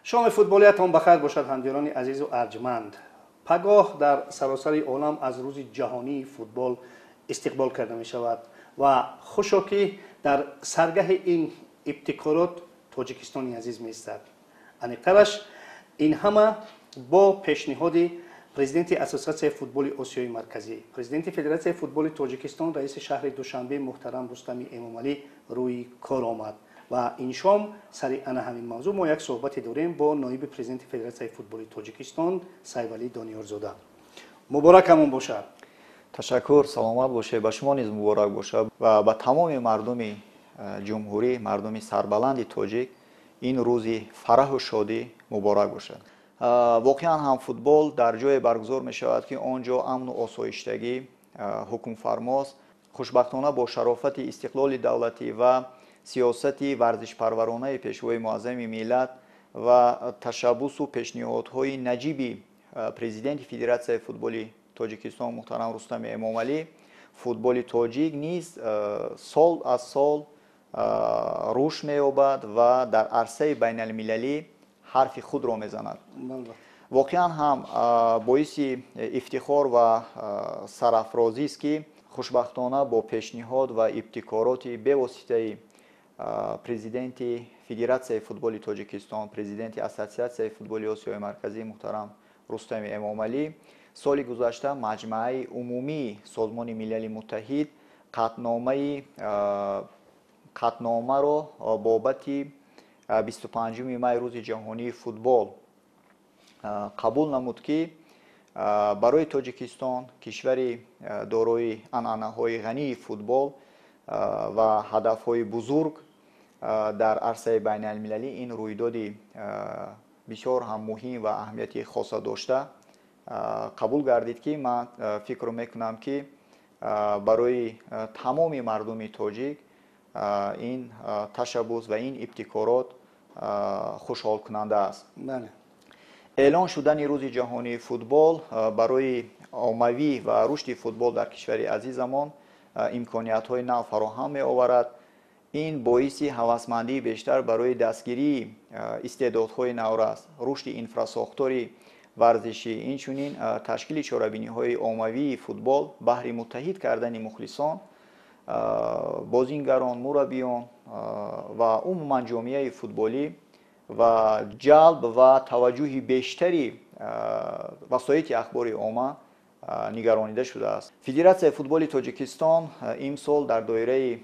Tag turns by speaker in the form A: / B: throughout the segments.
A: Шоми футболиятон бахайр бошад, ҳамдиёрони азизу арҷманд. Пагоҳ дар саросари олам аз рӯзи ҷаҳонии футбол истиқбол карда мешавад ва хушо ки дар саргаҳи ин ибтикорот Тоҷикистони азиз меистад. Аниқтараш, ин ҳама бо пешниҳоди президенти Ассотсиатсияи футболи Осиёи Марказӣ, президенти Федератсияи футболи Тоҷикистон, раиси шаҳри Душанбе муҳтарам Рустами Эмомалӣ рӯи кор омад. Ва ин шом сари ана ҳамин мавзӯъ мо як суҳбате дорем бо ноиби президенти Федератсияи футболи Тоҷикистон Сайвалӣ Дониёрзода. Муборакамон бошад.
B: Ташаккур, саломат бошед, ба шумо низ муборак бошад ва ба тамоми мардуми ҷумҳурӣ, мардуми сарбаланди тоҷик ин рӯзи фараҳу шодӣ муборак бошад. Воқеан ҳам футбол дар ҷое баргузор мешавад, ки он ҷо амну осоиштагӣ ҳукмфармост. Хушбахтона, бо шарофати истиқлоли давлатӣ ва сиёсати варзишпарваронаи Пешвои муаззами миллат ва ташаббусу пешниҳодҳои наҷиби президенти Федератсияи футболи Тоҷикистон муҳтарам Рустами Эмомалӣ, футболи тоҷик низ сол аз сол рушд меёбад ва дар арсаи байналмилалӣ ҳарфи худро мезанад. Воқеан ҳам боиси ифтихор ва сарафрозист, ки хушбахтона бо пешниҳод ва ибтикороти бевоситаи президенти Федератсияи футболи Тоҷикистон, президенти Ассотсиатсияи футболи Осиёи Марказӣ муҳтарам Рустами Эмомалӣ соли гузашта Маҷмааи умумии Созмони Милали Муттаҳид қатъномаро бобати 25 май, рӯзи ҷаҳонии футбол, қабул намуд, ки барои Тоҷикистон, кишвари дорои анъанаҳои ғании футбол ва ҳадафҳои бузург дар арсаи байналмилалӣ, ин рӯйдоди бисёр ҳам муҳим ва аҳамияти хоса дошта қабул гардид, ки ман фикр мекунам, ки барои тамоми мардуми тоҷик ин ташаббус ва ин ибтикорот хушҳолкунанда аст. Эълон шудани рӯзи ҷаҳонии футбол барои оммавӣ ва рушди футбол дар кишвари азизамон имкониятҳои нав фароҳам меоварад. Ин боиси ҳавасмандии бештар барои дастгирии истеъдодҳои наврас, рушди инфрасохтори варзишӣ, инчунин ташкили чорабиниҳои оммавии футбол баҳри муттаҳид кардани мухлисон, бозингарон, мураббиён ва умуман ҷомеаи футболӣ ва ҷалб ва таваҷҷӯҳи бештари васоити ахбори омма нигаронида шудааст. Федератсияи футболи Тоҷикистон имсол дар доираи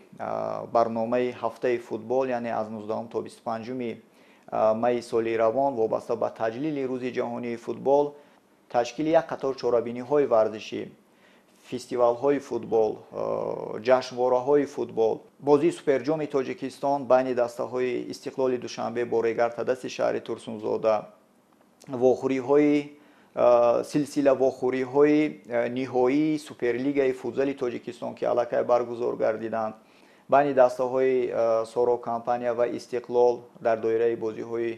B: барномаи ҳафтаи футбол, яъне аз 19 то 25 майи соли равон, вобаста ба таҷлили рӯзи ҷаҳонии футбол, ташкили як қатор чорабиниҳои варзишӣ, фестивалҳои футбол, ҷашнвораҳои футбол, бозии Суперҷоми Тоҷикистон байни дастаҳои Истиқлоли Душанбе бо Регар-ТадАСи шаҳри Турсунзода, вохӯриҳои силсила вохӯриҳои ниҳоии Суперлигаи футзали Тоҷикистон, ки аллакай баргузор гардиданд, байни дастаҳои Соро Компания ва Истиқлол дар доираи бозиҳои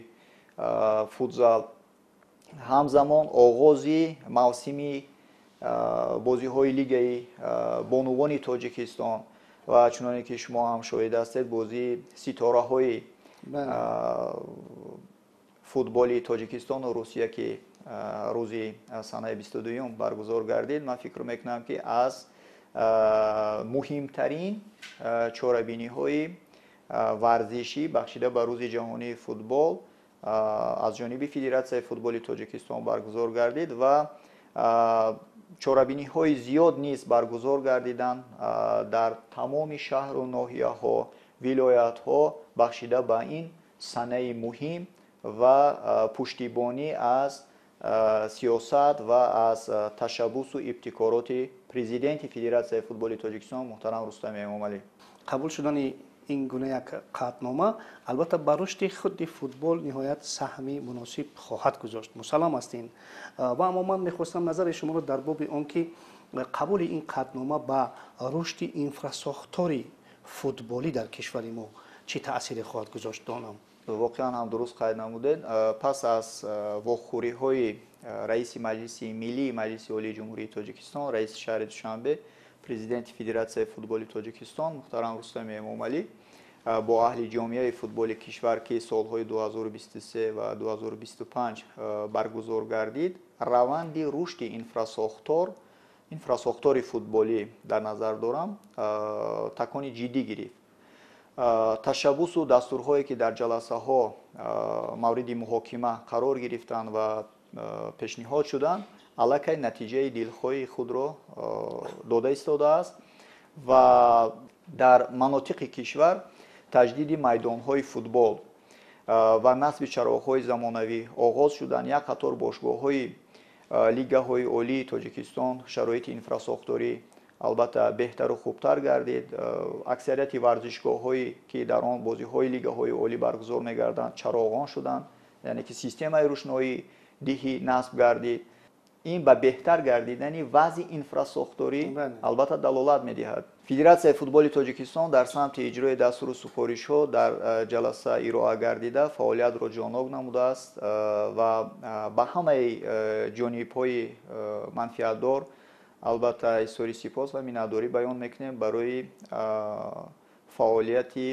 B: футзал, ҳамзамон оғози мавсими бозиҳои Лигаи бонувони Тоҷикистон ва, чуноне ки шумо ҳам шоҳид ҳастед, бозии ситораҳои футболи Тоҷикистону Русия, ки рӯзи санаи 22-юм баргузор гардид, ман фикр мекунам, ки аз муҳимтарин чорабиниҳои варзишӣ, бахшида ба рӯзи ҷаҳонии футбол, аз ҷониби Федератсияи футболи Тоҷикистон баргузор гардид ва чорабиниҳои зиёд низ баргузор гардиданд дар тамоми шаҳру ноҳияҳо, вилоятҳо, бахшида ба ин санаи муҳим ва пуштибонӣ аз сиёсат ва аз ташаббусу ибтикороти президенти Федератсияи футболи Тоҷикистон муҳтарам Рустами Эмомалӣ.
A: Қабул шудани ин гуна як қатънома албатта ба рушди худи футбол ниҳоят саҳми муносиб хоҳад гузошт, мусаллам аст ин. Ва аммо ман мехостам назари шуморо дар боби он ки қабули ин қатънома ба рушди инфрасохтори футболӣ дар кишвари мо чӣ таъсире хоҳад гузошт донам.
B: Воқеан ҳам дуруст қайд намудед. Пас аз вохӯриҳои раиси Маҷлиси Миллии Маҷлиси Олии Ҷумҳурии Тоҷикистон, раиси шаҳри Душанбе, президенти Федератсияи футболи Тоҷикистон муҳтарам Рустами Эмомалӣ бо аҳли ҷомеаи футболи кишвар, ки солҳои 2023 ва 2025 баргузор гардид, раванди рушди инфрасохтори футболӣ дар назар дорам, такони ҷиддӣ гирифт. Ташаббусу дастурҳое, ки дар ҷаласаҳо мавриди муҳокима қарор гирифтанд ва пешниҳод шуданд, аллакай натиҷаи дилхоҳи худро дода истодааст ва дар манотиқи кишвар таҷдиди майдонҳои футбол ва насби чароғҳои замонавӣ оғоз шуданд. Як қатор бошгоҳҳои лигаҳои олии Тоҷикистон шароити инфрасохторӣ албатта беҳтару хубтар гардид. Аксарияти варзишгоҳҳое, ки дар он бозиҳои лигаҳои олӣ баргузор мегарданд, чароғон шуданд, яъне ки системаи рӯшноӣ диҳӣ насб гардид. Ин ба беҳтар гардидани вазъи инфрасохторӣ албатта далолат медиҳад. Федератсияи футболи Тоҷикистон дар самти иҷрои дастуру супоришҳо дар ҷаласа ироа гардида фаъолиятро ҷонок намудааст ва ба ҳамаи ҷонибҳои манфиатдор албатта изҳори сипос ва миннатдорӣ баён мекунем барои фаъолияти,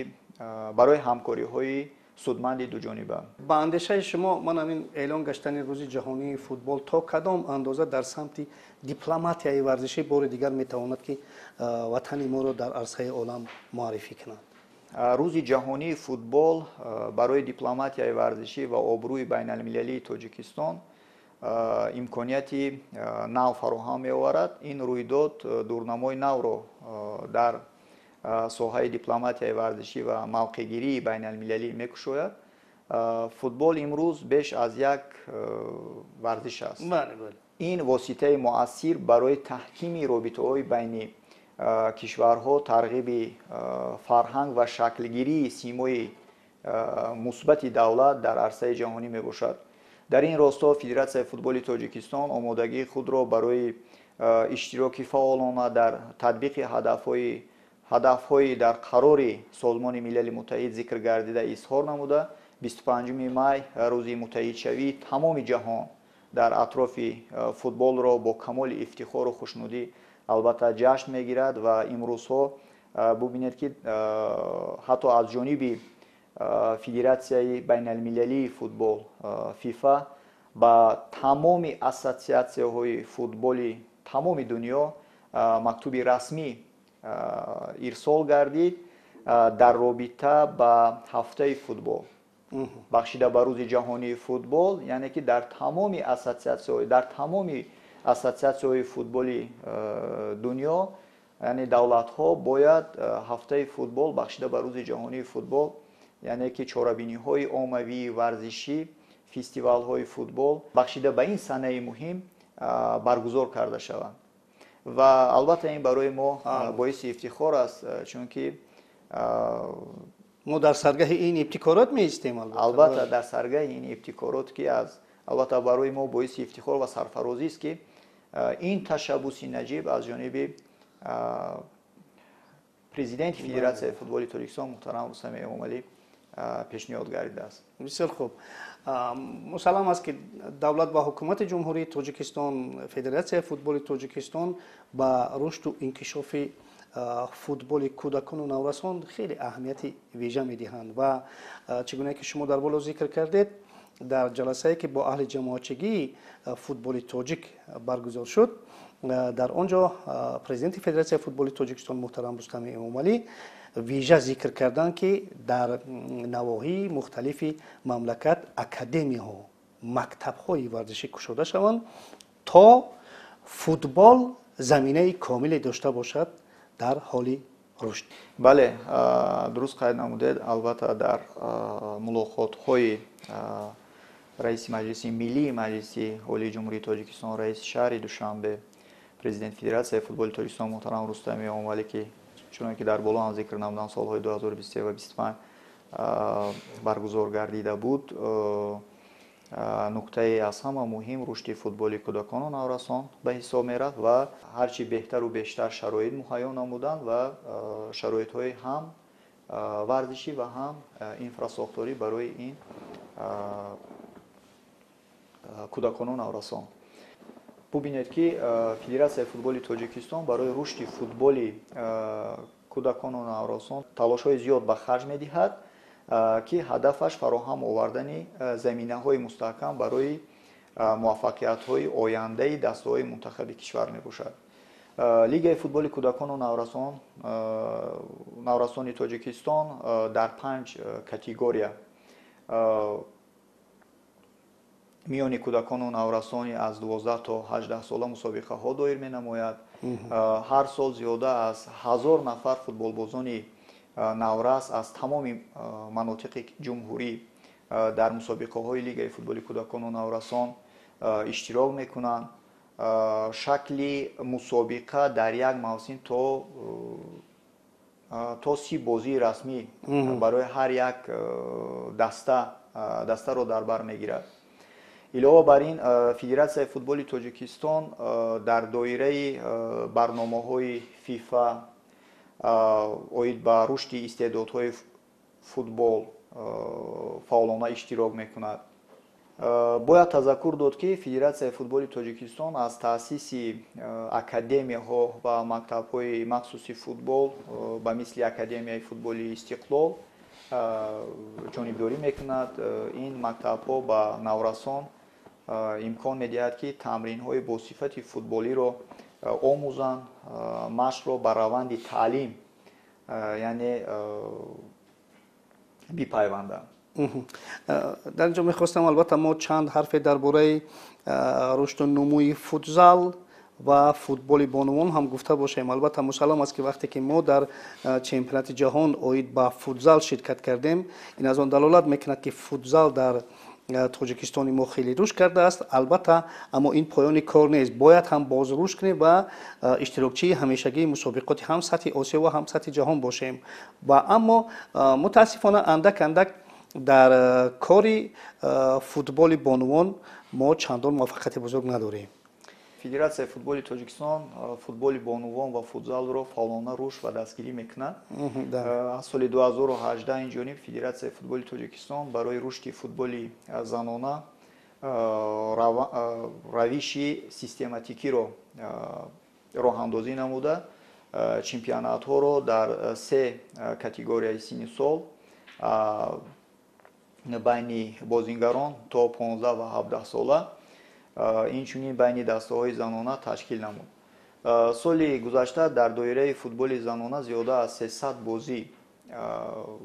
B: барои ҳамкориҳои судманди дуҷониба.
A: Ба андешаи шумо, ман ҳамин эълон гаштани Рӯзи ҷаҳонии футбол то кадом андоза дар самти дипломатияи варзишӣ бори дигар метавонад, ки ватани моро дар арсаи олам муаррифӣ кунад?
B: Рӯзи ҷаҳонии футбол барои дипломатияи варзишӣ ва обрӯи байналмилалии Тоҷикистон имконияти нав фароҳам меоварад. Ин рӯйдод дурнамои навро дар соҳаи дипломатияи варзишӣ ва мавқеъгирии байналмилалӣ мекушояд. Футбол имрӯз беш аз як варзиш аст. Ин воситаи муассир барои таҳкими робитаҳои байни кишварҳо, тарғиби фарҳанг ва шаклгирии симои мусбати давлат дар арсаи ҷаҳонӣ мебошад. Дар ин росто Федератсияи футболи Тоҷикистон омодагии худро барои иштироки фаъолона дар татбиқи ҳадафҳои дар қарори Созмони Милали Муттаҳид зикр гардида изҳор намуда, 25 май рӯзи муттаҳидшавии тамоми ҷаҳон дар атрофи футболро бо камоли ифтихору хушнудӣ албатта ҷашн мегирад. Ва имрӯзҳо бубинед, ки ҳатто аз ҷониби Федератсияи байналмилалии футбол ФИФА ба тамоми ассотсиатсияҳои футболи тамоми дунё мактуби расмӣ ирсол гардид дар робита ба ҳафтаи футбол, бахшида ба Рӯзи ҷаҳонии футбол, яъне ки дар тамоми ассотсиатсияҳои, дар тамоми ассотсиатсияҳои футболи дунё, яъне давлатҳо бояд ҳафтаи футбол бахшида ба Рӯзи ҷаҳонии футбол, яъне ки чорабиниҳои оммавии варзишӣ, фестивалҳои футбол бахшида ба ин санаи муҳим баргузор карда шаванд. Ва албатта ин барои мо боиси ифтихор аст, чунки
A: мо дар саргаҳи ин ибтикорот меистем.
B: Албатта дар саргаҳи ин ибтикорот, ки аз албатта барои мо боиси ифтихор ва сарфарозист, ки ин ташаббуси наҷиб аз ҷониби президенти Федератсияи футболи Тоҷикистон муҳтарам Рустами Эмомалӣ пешниҳод гардидааст.
A: Бисёр хуб. Мусаллам аст, ки давлат ва ҳукумати Ҷумҳурии Тоҷикистон, Федератсияи футболи Тоҷикистон ба рушду инкишофи футболи кӯдакону наврасон хеле аҳамияти вижа медиҳанд. Ва чӣ гуна ки шумо дар боло зикр кардед, дар ҷаласае, ки бо аҳли ҷамоатчигии футболи тоҷик баргузор шуд, дар он ҷо президенти Федератсияи футболи Тоҷикистон муҳтарам Рустами Эмомалӣ вижа зикр карданд, ки дар навоҳии мухталифи мамлакат академияҳо, мактабҳои варзишӣ кушода шаванд, то футбол заминаи комиле дошта бошад дар ҳоли рушд.
B: Бале, дуруст қайд намудед. Албатта дар мулоқотҳои раиси Маҷлиси Миллии Маҷлиси Олии Ҷумҳурии Тоҷикистон, раиси шаҳри Душанбе, президенти Федератсияи футболи Тоҷикистон муҳтарам Рустами Эмомалӣ, ки чуноне ки дар боло ҳам зикр намудам, солҳои 2023 ва 25 баргузор гардида буд, нуктаи аз ҳама муҳим рушди футболи кӯдакону наврасон ба ҳисоб мерафт ва ҳарчи беҳтару бештар шароит муҳайё намуданд ва шароитҳои ҳам варзишӣ ва ҳам инфрасохторӣ барои ин кӯдакону наврасон. Бубинед, ки Федератсияи футболи Тоҷикистон барои рушди футболи кӯдакону наврасон талошҳои зиёд ба харҷ медиҳад, ки ҳадафаш фароҳам овардани заминаҳои мустаҳкам барои муваффақиятҳои ояндаи дастаҳои мунтахаби кишвар мебошад. Лигаи футболи кӯдакону наврасони Тоҷикистон дар 5 категория миёни кӯдакону наврасони аз 12 то 18 сола мусобиқаҳо доир менамояд. Ҳар сол зиёда аз 1000 нафар футболбозони наврас аз тамоми манотиқи ҷумҳурӣ дар мусобиқаҳои Лигаи футболи кӯдакону наврасон иштирок мекунанд. Шакли мусобиқа дар як мавсим то 30 бозии расмӣ барои ҳар як дастаро дар бар мегирад. Илова бар ин, Федератсияи футболи Тоҷикистон дар доираи барномаҳои ФИФА оид ба рушди истеъдодҳои футбол фаъолона иштирок мекунад. Бояд тазаккур дод, ки Федератсияи футболи Тоҷикистон аз таъсиси академияҳо ва мактабҳои махсуси футбол ба мисли Академияи футболи Истиқлол ҷонибдорӣ мекунад. Ин мактабҳо ба наврасон имкон медиҳад, ки тамринҳои босифати футболиро омӯзанд, машқро ба раванди таълим, яъне бипайванданд.
A: Дар ин ҷо мехостам, албатта, мо чанд ҳарфе дар бораи рушду нумӯи футзал ва футболи бонувон ҳам гуфта бошем. Албатта, мусаллам аст, ки вақте ки мо дар чемпионати ҷаҳон оид ба футзал ширкат кардем, ин аз он далолат мекунад, ки футзал дар Тоҷикистони мо хеле рушд кардааст. Албатта, аммо ин поёни кор нест, бояд ҳам боз рушд кунем ва иштирокчии ҳамешагии мусобиқоти ҳам сатҳи Осиё ва ҳам сатҳи ҷаҳон бошем. Ва аммо мутаассифона андак андак дар кори футболи бонувон мо чандон муваффақияти бузург надорем.
B: Федератсияи футболи Тоҷикистон футболи бонувон ва футзалро фаъолона рушд ва дастгирӣ мекунад. Аз соли 2018 ин ҷониб Федератсияи футболи Тоҷикистон барои рушди футболи занона равиши систематикиро роҳандозӣ намуда, чемпионатҳоро дар 3 категорияи синни сол байни бозингарон то 15 ва 17 сола, инчунин байни дастаҳои занона ташкил намуд. Соли гузашта дар доираи футболи занона зиёда аз 300 бозӣ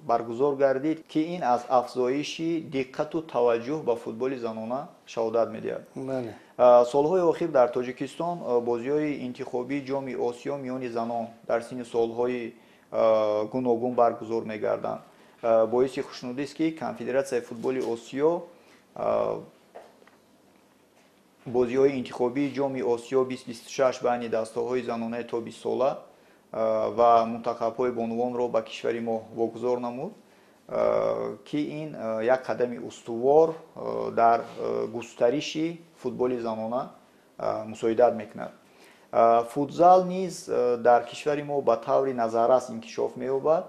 B: баргузор гардид, ки ин аз афзоиши диққату таваҷҷӯҳ ба футболи занона шаҳодат медиҳад. Солҳои охир дар Тоҷикистон бозиҳои интихобии Ҷоми Осиё миёни занон дар синни солҳои гуногун баргузор мегарданд. Боиси хушнудист, ки Конфедератсияи футболи Осиё бозиҳои интихобии Ҷоми Осиё 2026 байни дастаҳои занонаи то 20 сола ва мунтахабҳои бонувонро ба кишвари мо вогузор намуд, ки ин як қадами устувор дар густариши футболи занона мусоидат мекунад. Футзал низ дар кишвари мо ба таври назаррас инкишоф меёбад.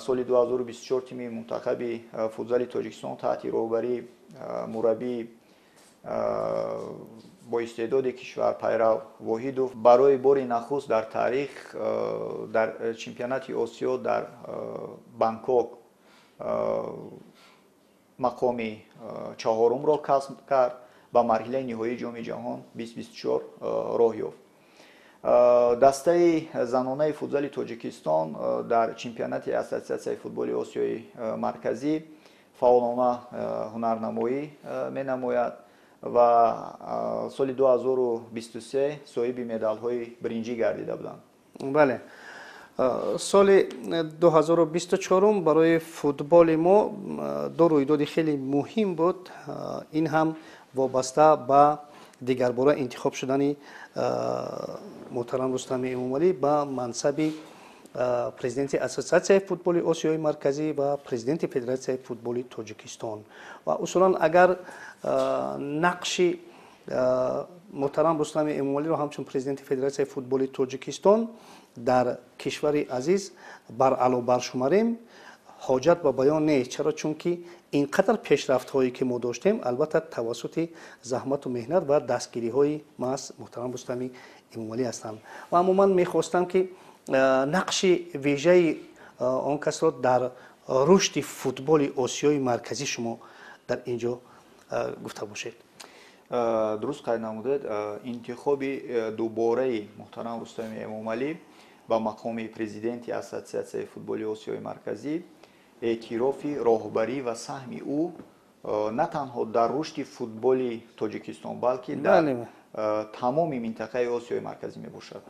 B: Соли 2024 тими мунтахаби футзали Тоҷикистон таҳти роҳбарии мураббии бо истеъдоди кишвар Пайрав Воҳидов барои бори нахуст дар таърих дар чемпионати Осиё дар Бангкок мақоми чаҳорумро касб кард, ба марҳилаи ниҳоии Ҷоми ҷаҳон 2024 роҳ ёфт. Дастаи занонаи футзали Тоҷикистон дар чемпионати Ассотсиатсияи футболи Осиёи Марказӣ фаъолона ҳунарнамоӣ менамояд ва соли 2023 соҳиби медалҳои биринҷӣ гардида буданд.
A: Бале, соли 2024 барои футболи мо ду рӯйдоди хеле муҳим буд. Ин ҳам вобаста ба дигарбора интихоб шудани муҳтарам Рустами Эмомалӣ ба мансаби президенти Ассотсиатсияи футболи Осиёи Марказӣ ва президенти Федератсияи футболи Тоҷикистон. Ва усулан агар нақши муҳтарам Рустами Эмомалиро ҳамчун президенти Федератсияи футболи Тоҷикистон дар кишвари азиз баръало баршумарем, ҳоҷат ба баён нест. Чаро? Чунки ин қадар пешрафтҳое ки мо доштем, албатта, тавассути заҳмату меҳнат ва дастгириҳои маҳз муҳтарам Рустами Эмомалӣ ҳастанд. Ва аммо ман мехостам, ки Нақши вежаи он касро дар рушди футболи Осиёи Марказӣ шумо дар ин ҷо гуфта бошед.
B: Дуруст қайд намудед, интихоби дубораи муҳтарам Рустами Эмомалӣ ба мақоми президенти Ассотсиатсияи футболи Осиёи Марказӣ эътирофи роҳбарӣ ва саҳми ӯ на танҳо дар рушди футболи Тоҷикистон, балки дар тамоми минтақаи Осиёи Марказӣ мебошад.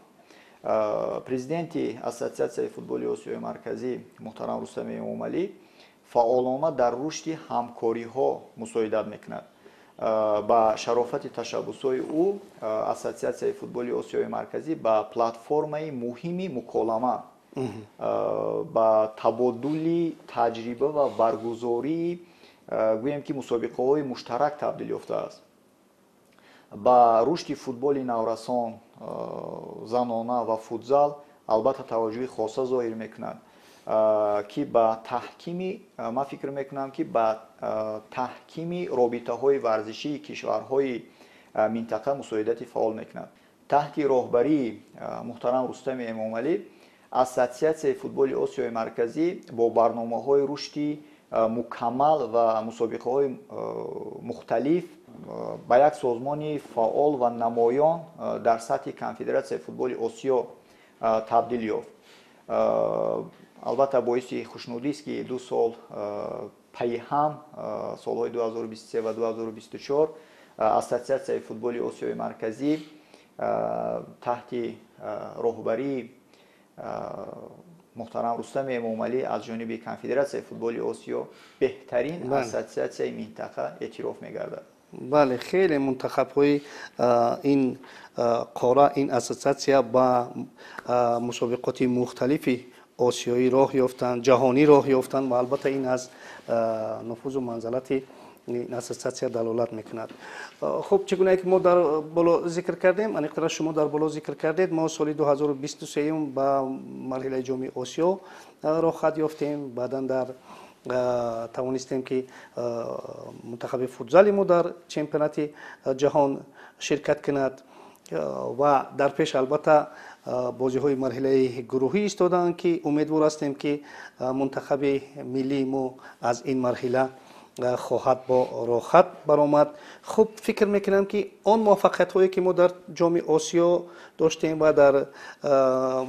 B: Президенти Ассотсиатсияи футболи Осиёи Марказӣ муҳтарам Рустами Эмомалӣ фаъолона дар рушди ҳамкориҳо мусоидат мекунад. Ба шарофати ташаббусҳои ӯ Ассотсиатсияи футболи Осиёи Марказӣ ба платформаи муҳими муколама, ба табодули таҷриба ва баргузории, гӯем ки, мусобиқаҳои муштарак табдил ёфтааст. Ба рушди футболи наврасон, занона ва футзал албатта таваҷҷӯҳи хоса зоҳир мекунад, ки ба таҳкими, ман фикр мекунам, ки ба таҳкими робитаҳои варзишии кишварҳои минтақа мусоидати фаъол мекунад. Таҳти роҳбарии муҳтарам Рустами Эмомалӣ Ассотсиатсияи футболи Осиёи Марказӣ бо барномаҳои рушди мукаммал ва мусобиқаҳои мухталиф ба як созмони фаъол ва намоён дар сатҳи Конфедератсияи футболи Осиё табдил ёфт. Албатта, боиси хушнудист, ки 2 сол пайи ҳам, солҳои 2023 ва 2024, Ассотсиатсияи футболи Осиёи Марказӣ таҳти роҳбарии муҳтарам Рустами Эмомалӣ аз ҷониби Конфедератсияи футболи Осиё беҳтарин ассотсиатсияи минтақа эътироф мегардад.
A: Бале, хеле мунтахабҳои ин қора, ин ассотсиатсия ба мусобиқоти мухталифи осиёӣ роҳ ёфтанд, ҷаҳонӣ роҳ ёфтанд ва албатта ин аз нуфузу манзалати ин ассотсиатсия далолат мекунад. Хуб, чӣ гунае ки мо дар боло зикр кардем, аниқтара шумо дар боло зикр кардед, мо соли 2023 ба марҳилаи Ҷоми Осиё роҳхат ёфтем. Баъдан дар тавонистем, ки мунтахаби футзали мо дар чемпионати ҷаҳон ширкат кунад ва дар пеш албатта бозиҳои марҳилаи гурӯҳӣ истодаанд, ки умедвор ҳастем, ки мунтахаби миллии мо аз ин марҳила хоҳад бо роҳат баромад. Хуб, фикр мекунам, ки он муваффақиятҳое, ки мо дар Ҷоми Осиё доштем ва дар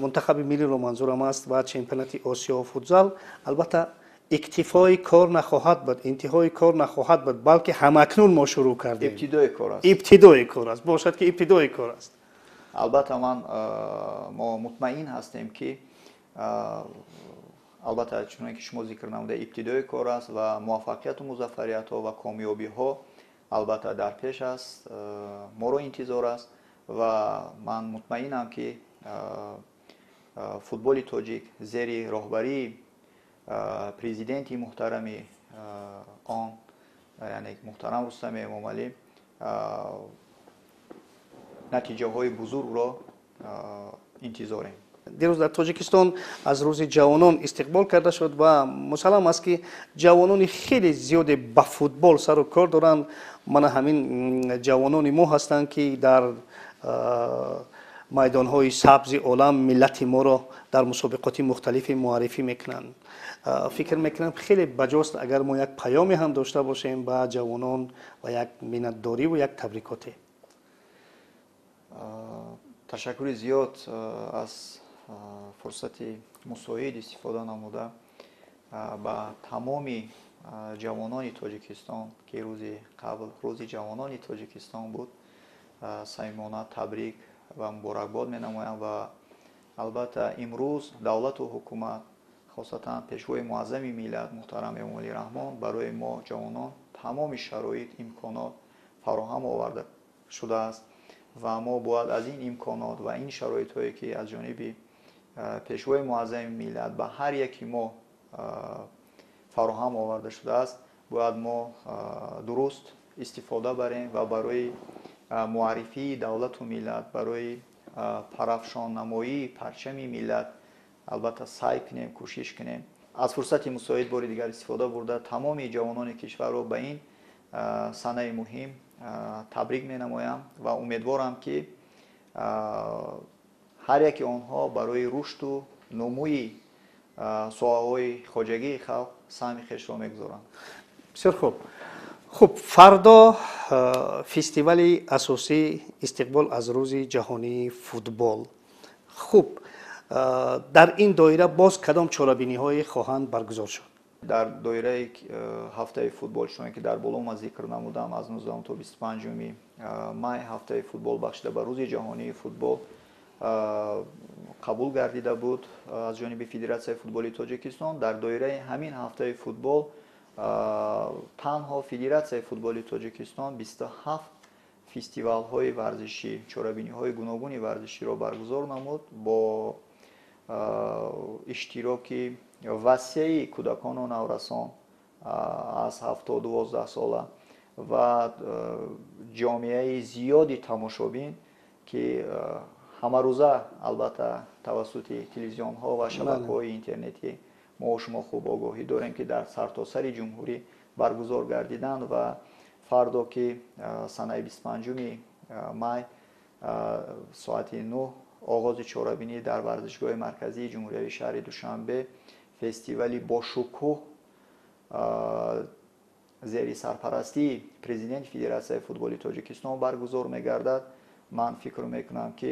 A: мунтахаби миллиро манзурам аст ва чемпионати Осиё футзал, албатта иктифои кор нахоҳад буд, интиҳои кор нахоҳад буд, балки ҳамакнун мо шурӯъ кардем.
B: Ибтидои кор аст.
A: Ибтидои кор аст, бошад, ки ибтидои кор аст.
B: Албатта, ман мо мутмаин ҳастем, ки албатта, чуноне ки шумо зикр намуда, ибтидои кор аст ва муваффақияту музаффариятҳо ва комёбиҳо албатта дар пеш аст, моро интизор аст. Ва ман мутмаинам, ки футболи тоҷик зери роҳбарии президенти муҳтарами он, яъне муҳтарам Рустами Эмомалӣ, натиҷаҳои бузургро интизорем.
A: Дирӯз дар Тоҷикистон аз Рӯзи ҷавонон истиқбол карда шуд ва мусаллам аст, ки ҷавонони хеле зиёде ба футбол сару кор доранд. Мана ҳамин ҷавонони мо ҳастанд, ки дар майдонҳои сабзи олам миллати моро дар мусобиқоти мухталифе муаррифӣ мекунанд. Фикр мекунам, хеле баҷост, агар мо як паёме ҳам дошта бошем ба ҷавонон ва як миннатдориву як табрикоте.
B: Ташаккури зиёд. Аз фурсати мусоид истифода намуда, ба тамоми ҷавонони Тоҷикистон, ки рӯзи қабл Рӯзи ҷавонони Тоҷикистон буд, самимона табрик ва муборакбод менамоям. Ва албатта, имрӯз давлату ҳукумат, хосатан Пешвои муаззами миллат муҳтарам Эмомалӣ Раҳмон, барои мо ҷавонон тамоми шароит, имконот фароҳам оварда шудааст ва мо бояд аз ин имконот ва ин шароитҳое, ки аз ҷониби Пешвои муаззами миллат ба ҳар яки мо фароҳам оварда шудааст, бояд мо дуруст истифода барем ва барои муаррифии давлату миллат, барои парафшоннамоии парчами миллат албатта саъй кунем, кӯшиш кунем. Аз фурсати мусоид бори дигар истифода бурда, тамоми ҷавонони кишварро ба ин санаи муҳим табрик менамоям ва умедворам, ки ҳар Ҳар яке онҳо барои рушду нумӯи соҳаҳои хоҷагии халқ саҳми хешро мегузоранд.
A: Бисёр хуб. Хуб, фардо фестивали асосӣ истиқбол аз рӯзи ҷаҳонии футбол. Хуб, дар ин доира боз кадом чорабиниҳое хоҳанд баргузор шуд?
B: Дар доираи ҳафтаи футбол, чуноне ки дар боло ма зикр намудам, аз 19 то 25 май ҳафтаи футбол бахшида ба рӯзи ҷаҳонии футбол қабул гардида буд аз ҷониби Федератсияи футболи Тоҷикистон. Дар доираи ҳамин ҳафтаи футбол танҳо Федератсияи футболи Тоҷикистон 27 фестивалҳои варзишӣ, чорабиниҳои гуногуни варзиширо баргузор намуд бо иштироки васеи кӯдакону наврасон аз 7 то 12 сола ва ҷомеаи зиёди тамошобин, ки ҳамарӯза албатта тавассути телевизионҳо ва шабакаҳои интернетӣ мо шумо хуб огоҳӣ дорем, ки дар сартосари ҷумҳурӣ баргузор гардиданд. Ва фардо, ки санаи 25 май соати 9 оғози чорабинӣ дар варзишгоҳи марказии ҷумҳуриявии шаҳри Душанбе фестивали бошукӯҳ зери сарпарастии президенти Федератсияи футболи Тоҷикистон баргузор мегардад. Ман фикр мекунам, ки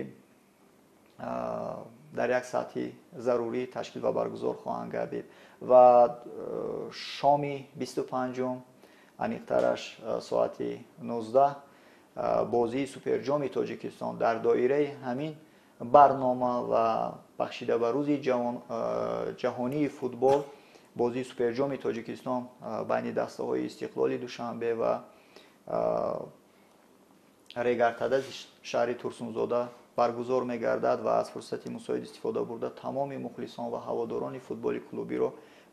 B: дар як сатҳи зарурӣ ташкил ва баргузор хоҳанд гардид. Ва шоми 25-ум, аниқтараш соати 19, бозии суперҷоми Тоҷикистон дар доираи ҳамин барнома ва бахшида ба рӯзи ҷаҳонии футбол бозии суперҷоми Тоҷикистон байни дастаҳои Истиқлоли Душанбе ва Регартадази шаҳри Турсунзода баргузор мегардад. Ва аз фурсати мусоид истифода бурда тамоми мухлисон ва ҳаводорони футболи клубиро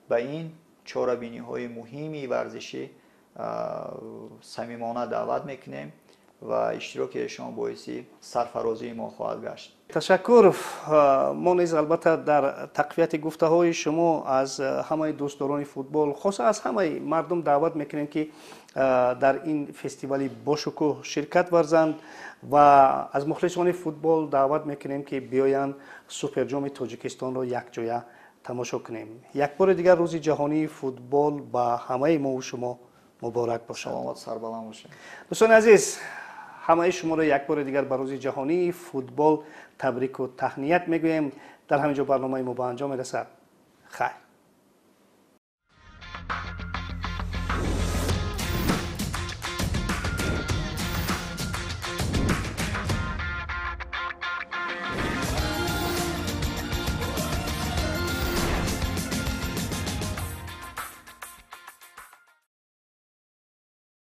B: ба ин чорабиниҳои муҳими варзишӣ самимона даъват мекунем ва иштироки эшон боиси сарфарозии мо хоҳад гашт.
A: Ташаккур. Мо низ албатта дар тақвияти гуфтаҳои шумо аз ҳамаи дӯстдорони футбол, хоса аз ҳамаи мардум даъват мекунем, ки дар ин фестивали бошукӯҳ ширкат варзанд ва аз мухлисони футбол даъват мекунем, ки биёянд суперҷоми Тоҷикистонро якҷоя тамошо кунем. Як бори дигар рӯзи ҷаҳонии футбол ба ҳамаи мову шумо муборак бошад.
B: Саломат, сарбаланд бошед.
A: Дӯстони азиз, ҳамаи шуморо як бори дигар ба рӯзи ҷаҳонии футбол табрику таҳният мегӯем. Дар ҳамин ҷо барномаи мо ба анҷом мерасад. Хайр.